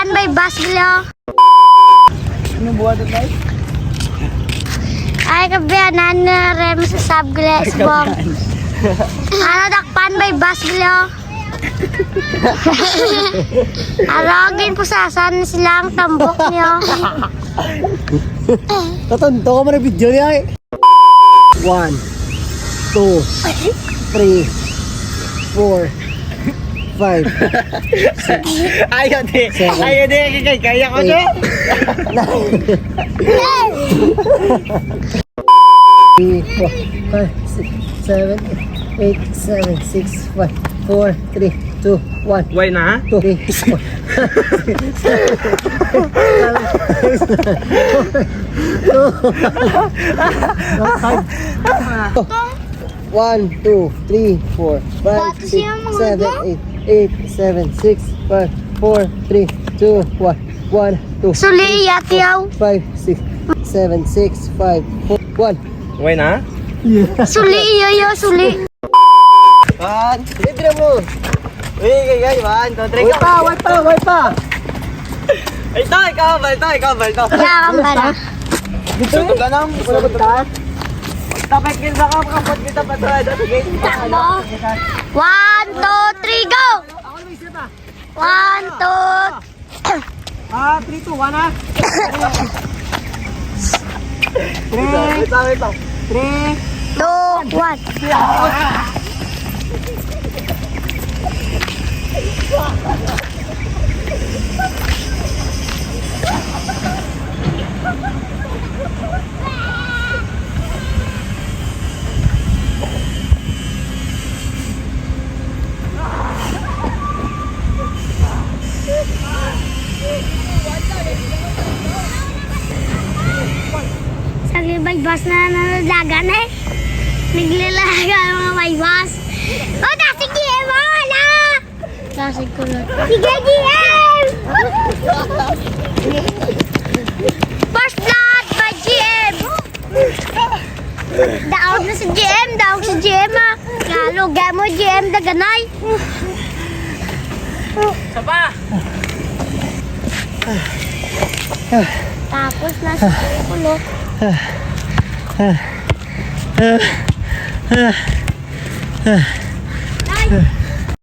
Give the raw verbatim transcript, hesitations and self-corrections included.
An may bas glo. Ano buwan na tayo? Ay, kabianan nga rem sa sab glo, subong. Ano, dakpan may bas glo. Aragin, pusasan sila ang tambok niyo. Tatanto ka man ang video niya eh. One, two, three, four, five. Ayaw di. Seven. Ayaw di. Kaya, kaya ko to. Three, four, five, six, seven, eight, seven, six, five, four, three, two, one, Why na? two, three, four. One, two, three, four, five, six, seven, eight, eight, seven, six, five, four, three, two, one, one, two, Suli iya, tiyaw. five, six, seven, six, five, four, one. Why na? Suli iya, iya, suli. One. Libre mo. Uy, kay guys, one, two, three, Wait pa, wait pa, wait pa. Ito, ikaw ba? Ito, ikaw ba? Ito. Yaman ba na? Dito ka lang, wala ba ta? Tapos kita ka, kapag kita pa sa ito. Sige. One, two, three, go! One, two, Ah, three, two, one, ha? Three, Ito, ito. three. Two, one. Sa may bas na nalalagan eh. Naglalaga ang mga may bas. O, ta, sige, wala! Sa siguro. Sige, G M! First blood by G M! Daog na si G M, daog si G M ah. Lalo gamo G M daganay. Sapa? Tapos na sa ulo.